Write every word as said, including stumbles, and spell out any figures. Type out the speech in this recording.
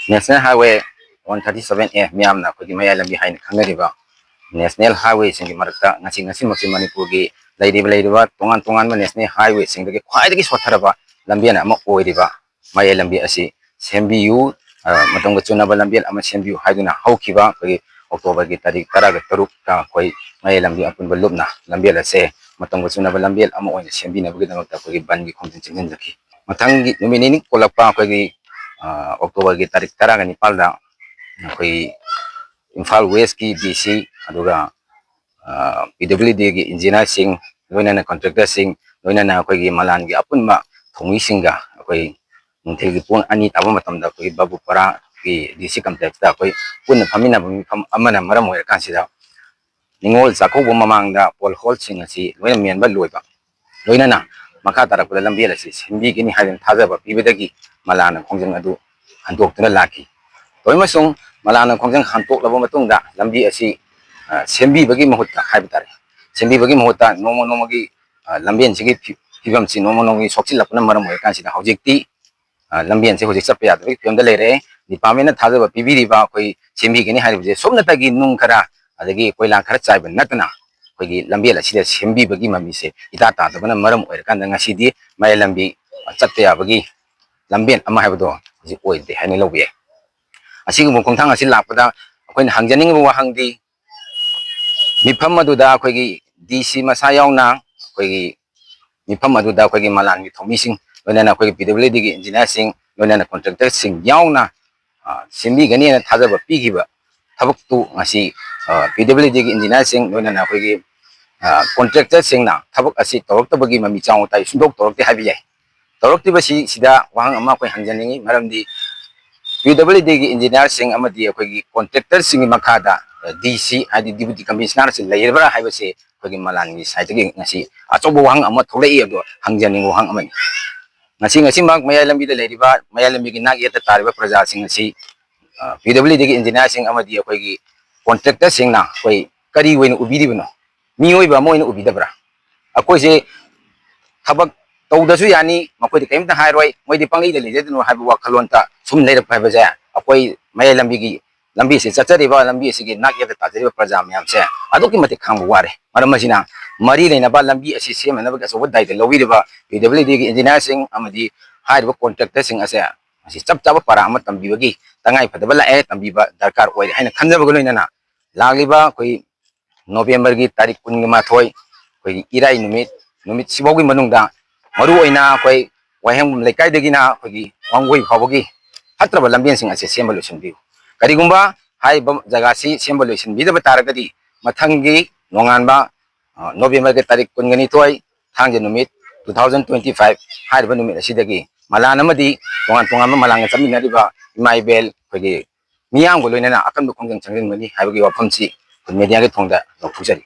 National Highway one thirty seven A, ꯃꯤꯌꯥꯝꯅ ꯑꯩꯈꯣꯏꯒꯤ ꯃꯌꯥꯏ ꯂꯝꯕꯤ ꯍꯥꯏꯅ ꯈꯪꯅꯔꯤꯕ National Highwayꯁꯤꯡꯒꯤ ꯃꯔꯛꯇ ꯉꯁꯤ, ꯉꯁꯤꯃꯛꯁꯤ ꯃꯅꯤꯄꯨꯔꯒꯤ ꯂꯩꯔꯤꯕ, ꯂꯩꯔꯤꯕ ꯇꯣꯉꯥꯟ ꯇꯣꯉꯥꯟꯕ National Highwayꯁꯤꯡꯗꯒꯤ ꯈ꯭ꯋꯥꯏꯗꯒꯤ ꯁꯣꯠꯊꯔꯕ ꯂꯝꯕꯦꯜ ꯑꯃ ꯑꯣꯏꯔꯤꯕ ꯃꯌꯥꯏ ꯂꯝꯕꯤ ꯑꯁꯤ ꯁꯦꯝꯕꯤꯌꯨ, ꯑ, ꯃꯇꯝꯒ ꯆꯨꯅꯕ ꯂꯝꯕꯦꯜ ꯑꯃ ꯁꯦꯝꯕꯤꯌꯨ ꯍꯥꯏꯗꯨꯅ ꯍꯧꯈꯤꯕ ꯑꯩꯈꯣꯏꯒꯤ Octoberꯒꯤ ꯇꯥꯔꯤꯛ ꯇꯔꯥꯒ ꯇꯔꯨꯛꯇ ꯑꯩꯈꯣꯏ ꯃꯌꯥꯏ ꯂꯝꯕꯤ ꯑꯄꯨꯟꯕ ꯂꯨꯞꯅ ꯂꯝꯕꯦꯜ ꯑꯁꯦ ꯃꯇꯝꯒ ꯆꯨꯅꯕ ꯂꯝꯕꯦꯜ ꯑꯃ ꯑꯣꯏꯅ ꯁꯦꯝꯕꯤꯅꯕꯒꯤꯗꯃꯛꯇ ꯑꯩꯈꯣꯏꯒꯤ ꯕꯟꯒꯤ ꯈꯣꯡꯖꯪ ꯆꯦꯟꯁꯤꯟꯖꯈꯤ꯫ ꯃꯊꯪꯒꯤ ꯅꯨꯃꯤꯠ ꯅꯤꯅꯤ ꯀꯣꯜꯂꯛꯄ ꯑꯩꯈꯣꯏꯒꯤ, ꯑ, Octoberꯒꯤ ꯇꯥꯔꯤꯛ ꯇꯔꯥꯒ ꯅꯤꯄꯥꯜꯗ ꯑꯩꯈꯣꯏ ꯏꯝꯐꯥꯜ Westꯀꯤ DC, ꯑꯗꯨꯒ, ꯑ, PWDꯒꯤ engineerꯁꯤꯡ, ꯂꯣꯏꯅꯅ contractorꯁꯤꯡ, ꯂꯣꯏꯅꯅ ꯑꯩꯈꯣꯏꯒꯤ ꯃꯂꯥꯟꯒꯤ ꯑꯄꯨꯟꯕ ꯊꯧꯃꯤꯁꯤꯡꯒ ꯑꯩꯈꯣꯏ ꯅꯨꯡꯊꯤꯜꯒꯤ ꯄꯨꯡ ꯑꯅꯤ ꯇꯥꯕ ꯃꯇꯝꯗ ꯑꯩꯈꯣꯏꯒꯤ ꯕꯥꯕꯨꯄꯥꯔꯥꯒꯤ DC complexꯇ ꯑꯩꯈꯣꯏ ꯄꯨꯟꯅ ꯐꯝꯃꯤꯟꯅꯕ ꯃꯤꯐꯝ ꯑꯃꯅ ꯃꯔꯝ ꯑꯣꯏꯔꯀꯥꯟꯁꯤꯗ ꯅꯤꯉꯣꯜ ꯆꯥꯛꯀꯧꯕ ꯃꯃꯥꯡꯗ poleholeꯁꯤꯡ ꯑꯁꯤ ꯂꯣꯏꯅ ꯃꯦꯟꯕ ꯂꯣꯏꯕ, ꯂꯣꯏꯅꯅ ꯃꯈꯥ ꯇꯥꯔꯛꯄꯗ ꯂꯝꯕꯦꯜ ꯑꯁꯤ ꯁꯦꯝꯕꯤꯒꯅꯤ ꯍꯥꯏꯗꯨꯅ ꯊꯥꯖꯕ ꯄꯤꯕꯗꯒꯤ ꯃꯂꯥꯟꯅ ꯈꯣꯡꯖꯪ ꯑꯗꯨ ꯍꯟꯗꯣꯛꯇꯨꯅ ꯂꯥꯛꯈꯤ꯫ ꯇꯧꯔꯤꯕꯁꯨꯡ ꯃꯂꯥꯟꯅ ꯈꯣꯡꯖꯪ ꯍꯟꯗꯣꯛꯂꯕ ꯃꯇꯨꯡꯗ ꯂꯝꯕꯤ ꯑꯁꯤ, ꯑ, ꯁꯦꯝꯕꯤꯕꯒꯤ ꯃꯍꯨꯠꯇ ꯍꯥꯏꯕ ꯇꯥꯔꯦ, ꯁꯦꯝꯕꯤꯕꯒꯤ ꯃꯍꯨꯠꯇ ꯅꯣꯡꯃ ꯅꯣꯡꯃꯒꯤ, ꯑ, ꯂꯝꯕꯦꯟꯁꯤꯒꯤ ꯐꯤ-, ꯐꯤꯕꯝꯁꯤ ꯅꯣꯡꯃ ꯅꯣꯡꯃꯒꯤ ꯁꯣꯛꯆꯤꯜꯂꯛꯄꯅ ꯃꯔꯝ ꯑꯣꯏꯔꯀꯥꯟꯁꯤꯗ ꯍꯧꯖꯤꯛꯇꯤ, ꯑ, ꯂꯝꯕꯦꯟꯁꯦ ꯍꯧꯖꯤꯛ ꯆꯠꯄ ꯌꯥꯗꯕꯒꯤ ꯐꯤꯕꯝꯗ ꯂꯩꯔꯦ꯫ Departmentꯅ ꯊꯥꯖꯕ ꯄꯤꯕꯤꯔꯤꯕ ꯑꯩꯈꯣꯏ ꯁꯦꯝꯕꯤꯒꯅꯤ ꯍꯥꯏꯔꯤꯕꯁꯦ ꯁꯨꯞꯅꯇꯒꯤ ꯅꯨꯡ ꯈꯔ ꯑꯗꯒꯤ ꯀꯣꯏꯂꯥ ꯈꯔ ꯆꯥꯏꯕ ꯅꯠꯇꯅ ꯑꯩꯈꯣꯏꯒꯤ ꯂꯝꯕꯦꯜ ꯑꯁꯤꯗ ꯁꯦꯝꯕꯤꯕꯒꯤ ꯃꯃꯤꯁꯦ ꯏꯇꯥ ꯇꯥꯗꯕꯅ ꯃꯔꯝ ꯑꯣꯏꯔꯀꯥꯟꯗ ꯉꯁꯤꯗꯤ ꯃꯌꯥꯏ ꯂꯝꯕꯤ ꯆꯠꯄ ꯌꯥꯕꯒꯤ ꯂꯝꯕꯦꯟ ꯑꯃ ꯍꯥꯏꯕꯗꯣ ꯍꯧꯖꯤꯛ ꯑꯣꯏꯗꯦ ꯍꯥꯏꯅ ꯂꯧꯕ ꯌꯥꯏ꯫ ꯑꯁꯤꯒꯨꯝꯕ ꯈꯣꯡꯊꯥꯡ ꯑꯁꯤ ꯂꯥꯛꯄꯗ ꯑꯩꯈꯣꯏꯅ ꯍꯪꯖꯅꯤꯡꯉꯤꯕ ꯋꯥꯍꯪꯗꯤ, ꯃꯤꯐꯝ ꯑꯗꯨꯗ ꯑꯩꯈꯣꯏꯒꯤ DC ꯃꯁꯥ ꯌꯥꯎꯅ, ꯑꯩꯈꯣꯏꯒꯤ ꯃꯤꯐꯝ ꯑꯗꯨꯗ ꯑꯩꯈꯣꯏꯒꯤ ꯃꯂꯥꯟꯒꯤ ꯊꯧꯃꯤꯁꯤꯡ, ꯂꯣꯏꯅꯅ ꯑꯩꯈꯣꯏꯒꯤ PWDꯒꯤ engineerꯁꯤꯡ, ꯂꯣꯏꯅꯅ contractorꯁꯤꯡ ꯌꯥꯎꯅ, ꯑ, ꯁꯦꯝꯕꯤꯒꯅꯤꯅ ꯊꯥꯖꯕ ꯄꯤꯈꯤꯕ ꯊꯕꯛꯇꯨ ꯉꯁꯤ, ꯑ, PWDꯒꯤ engineerꯁꯤꯡ, ꯂꯣꯏꯅꯅ ꯑꯩꯈꯣꯏꯒꯤ, ꯑ, contractorꯁꯤꯡꯅ ꯊꯕꯛ ꯑꯁꯤ ꯇꯧꯔꯛꯇꯕꯒꯤ ꯃꯃꯤ ꯆꯥꯡ ꯇꯥꯏ, ꯁꯨꯡꯇꯧ ꯇꯧꯔꯛꯇꯦ ꯍꯥꯏꯕ ꯌꯥꯏ꯫ ꯇꯧꯔꯛꯇ꯭ꯔꯤꯕꯁꯤ ꯁꯤꯗ ꯋꯥꯍꯪ ꯑꯃ ꯑꯩꯈꯣꯏ ꯍꯪꯖꯅꯤꯡꯉꯤ, ꯃꯔꯝꯗꯤ PWDꯒꯤ engineerꯁꯤꯡ ꯑꯃꯗꯤ ꯑꯩꯈꯣꯏꯒꯤ contractorꯁꯤꯡꯒꯤ ꯃꯈꯥꯗ, ꯑ, DC, ꯍꯥꯏꯗꯤ Deputy Commissionerꯁꯤꯡ ꯂꯩꯔꯕ꯭ꯔꯥ ꯍꯥꯏꯕꯁꯤ ꯑꯩꯈꯣꯏꯒꯤ ꯃꯂꯥꯟꯒꯤ sideꯇꯒꯤ ꯉꯁꯤ ꯑꯆꯧꯕ ꯋꯥꯍꯪ ꯑꯃ ꯊꯣꯛꯂꯛꯏ꯫ ꯑꯗꯣ ꯍꯪꯖꯅꯤꯡꯕ ꯋꯥꯍꯪ ꯑꯃꯅꯤ꯫ ꯉꯁꯤ, ꯉꯁꯤꯃꯛ ꯃꯌꯥꯏ ꯂꯝꯕꯤꯗ ꯂꯩꯔꯤꯕ, ꯃꯌꯥꯏ ꯂꯝꯕꯤꯒꯤ ꯅꯥꯛ ꯌꯦꯠꯇ ꯇꯥꯔꯤꯕ ꯄ꯭ꯔꯖꯥꯁꯤꯡ ꯑꯁꯤ, ꯑ, PWDꯒꯤ engineerꯁꯤꯡ ꯑꯃꯗꯤ ꯑꯩꯈꯣꯏꯒꯤ contractorꯁꯤꯡꯅ ꯑꯩꯈꯣꯏ ꯀꯔꯤ ꯑꯣꯏꯅ ꯎꯕꯤꯔꯤꯕꯅꯣ? ꯃꯤꯑꯣꯏꯕ ꯑꯃ ꯑꯣꯏꯅ ꯎꯕꯤꯗꯕ꯭ꯔꯥ? ꯑꯩꯈꯣꯏꯁꯦ ꯊꯕꯛ ꯇꯧꯗꯁꯨ ꯌꯥꯅꯤ, ꯃꯈꯣꯏꯗꯤ ꯀꯔꯤꯝꯇ ꯍꯥꯏꯔꯣꯏ, ꯃꯣꯏꯗꯤ ꯄꯪꯂꯩꯗ ꯂꯩꯖꯗꯅꯨ ꯍꯥꯏꯕ ꯋꯥꯈꯜꯂꯣꯟꯇ ꯁꯨꯝ ꯂꯩꯔꯛꯄ ꯍꯥꯏꯕꯁꯦ, ꯑꯩꯈꯣꯏ ꯃꯌꯥꯏ ꯂꯝꯕꯤꯒꯤ, ꯂꯝꯕꯤꯁꯤ ꯆꯠꯆꯔꯤꯕ, ꯂꯝꯕꯤ ꯑꯁꯤꯒꯤ ꯅꯥꯛ ꯌꯦꯠꯇ ꯇꯥꯖꯔꯤꯕ ꯄ꯭ꯔꯖꯥ ꯃꯌꯥꯝꯁꯦ ꯑꯗꯨꯛꯀꯤ ꯃꯇꯤꯛ ꯈꯥꯡꯕ ꯋꯥꯔꯦ꯫ ꯃꯔꯝ ꯑꯁꯤꯅ, ꯃꯔꯤ ꯂꯩꯅꯕ ꯂꯝꯕꯤ ꯑꯁꯤ ꯁꯦꯝꯅꯅꯕꯒꯤ ꯑꯆꯧꯕ ꯗꯥꯏꯇ ꯂꯧꯕꯤꯔꯤꯕ ꯄꯤ ꯗꯕ꯭ꯂꯤꯎ ꯗꯤꯒꯤ ꯏꯟꯖꯤꯅꯤꯌꯥꯔꯁꯤꯡ ꯑꯃꯗꯤ ꯍꯥꯏꯔꯤꯕ ꯀꯣꯟꯇ꯭ꯔꯦꯛꯇꯔꯁꯤꯡ ꯑꯁꯦ ꯃꯁꯤ ꯆꯞ ꯆꯥꯕ ꯄꯔꯥ ꯑꯃ ꯇꯝꯕꯤꯕꯒꯤ ꯇꯉꯥꯏ ꯐꯗꯕ ꯂꯥꯛꯑꯦ, ꯇꯝꯕꯤꯕ ꯗꯔꯀꯥꯔ ꯑꯣꯏꯔꯦ ꯍꯥꯏꯅ ꯈꯟꯖꯕꯒ ꯂꯣꯏꯅꯅ, ꯂꯥꯛꯂꯤꯕ ꯑꯩꯈꯣꯏ ꯅꯣꯕꯦꯝꯕꯔꯒꯤ ꯇꯥꯔꯤꯛ ꯀꯨꯟꯒ ꯃꯥꯊꯣꯏ, ꯑꯩꯈꯣꯏꯒꯤ ꯏꯔꯥꯏ ꯅꯨꯃꯤꯠ, ꯅꯨꯃꯤꯠꯁꯤꯐꯥꯎꯒꯤ ꯃꯅꯨꯡꯗ ꯃꯔꯨꯑꯣꯏꯅ ꯑꯩꯈꯣꯏ ꯋꯥꯍꯦꯡꯕꯝ ꯂꯩꯀꯥꯏꯗꯒꯤꯅ ꯑꯩꯈꯣꯏꯒꯤ ꯋꯥꯡꯒꯣꯏ ꯐꯥꯎꯕꯒꯤ ꯐꯠꯇ꯭ꯔꯕ ꯂꯝꯕꯦꯟꯁꯤꯡ ꯑꯁꯦ ꯁꯦꯝꯕ ꯂꯣꯏꯁꯤꯟꯕꯤꯌꯨ꯫ ꯀꯔꯤꯒꯨꯝꯕ ꯍꯥꯏꯔꯤꯕ ꯖꯒꯥꯁꯤ ꯁꯦꯝꯕ ꯂꯣꯏꯁꯤꯟꯕꯤꯗꯕ ꯇꯥꯔꯒꯗꯤ, ꯃꯊꯪꯒꯤ ꯅꯣꯡꯉꯥꯟꯕ, ꯑ, ꯅꯣꯕꯦꯝꯕꯔꯒꯤ ꯇꯥꯔꯤꯛ ꯀꯨꯟꯒ ꯅꯤꯊꯣꯏ, ꯊꯥꯡꯖ ꯅꯨꯃꯤꯠ, two thousand twenty five ꯍꯥꯏꯔꯤꯕ ꯅꯨꯃꯤꯠ ꯑꯁꯤꯗꯒꯤ ꯃꯂꯥꯟ ꯑꯃꯗꯤ ꯇꯣꯉꯥꯟ ꯇꯣꯉꯥꯟꯕ ꯃꯂꯥꯟꯒ ꯆꯠꯃꯤꯟꯅꯔꯤꯕ ꯏꯃꯥ ꯏꯕꯦꯜ ꯑꯩꯈꯣꯏꯒꯤ ꯃꯤꯌꯥꯝꯒ ꯂꯣꯏꯅꯅ ꯑꯀꯟꯕ ꯈꯣꯡꯖꯪ ꯆꯪꯁꯤꯟꯒꯅꯤ ꯍꯥꯏꯕꯒꯤ ꯋꯥꯐꯝꯁꯤ ꯑꯩꯈꯣꯏ ꯃꯦꯗꯤꯌꯥꯒꯤ ꯊꯣꯡꯗ ꯂꯥꯎꯊꯣꯛꯆꯔꯤ꯫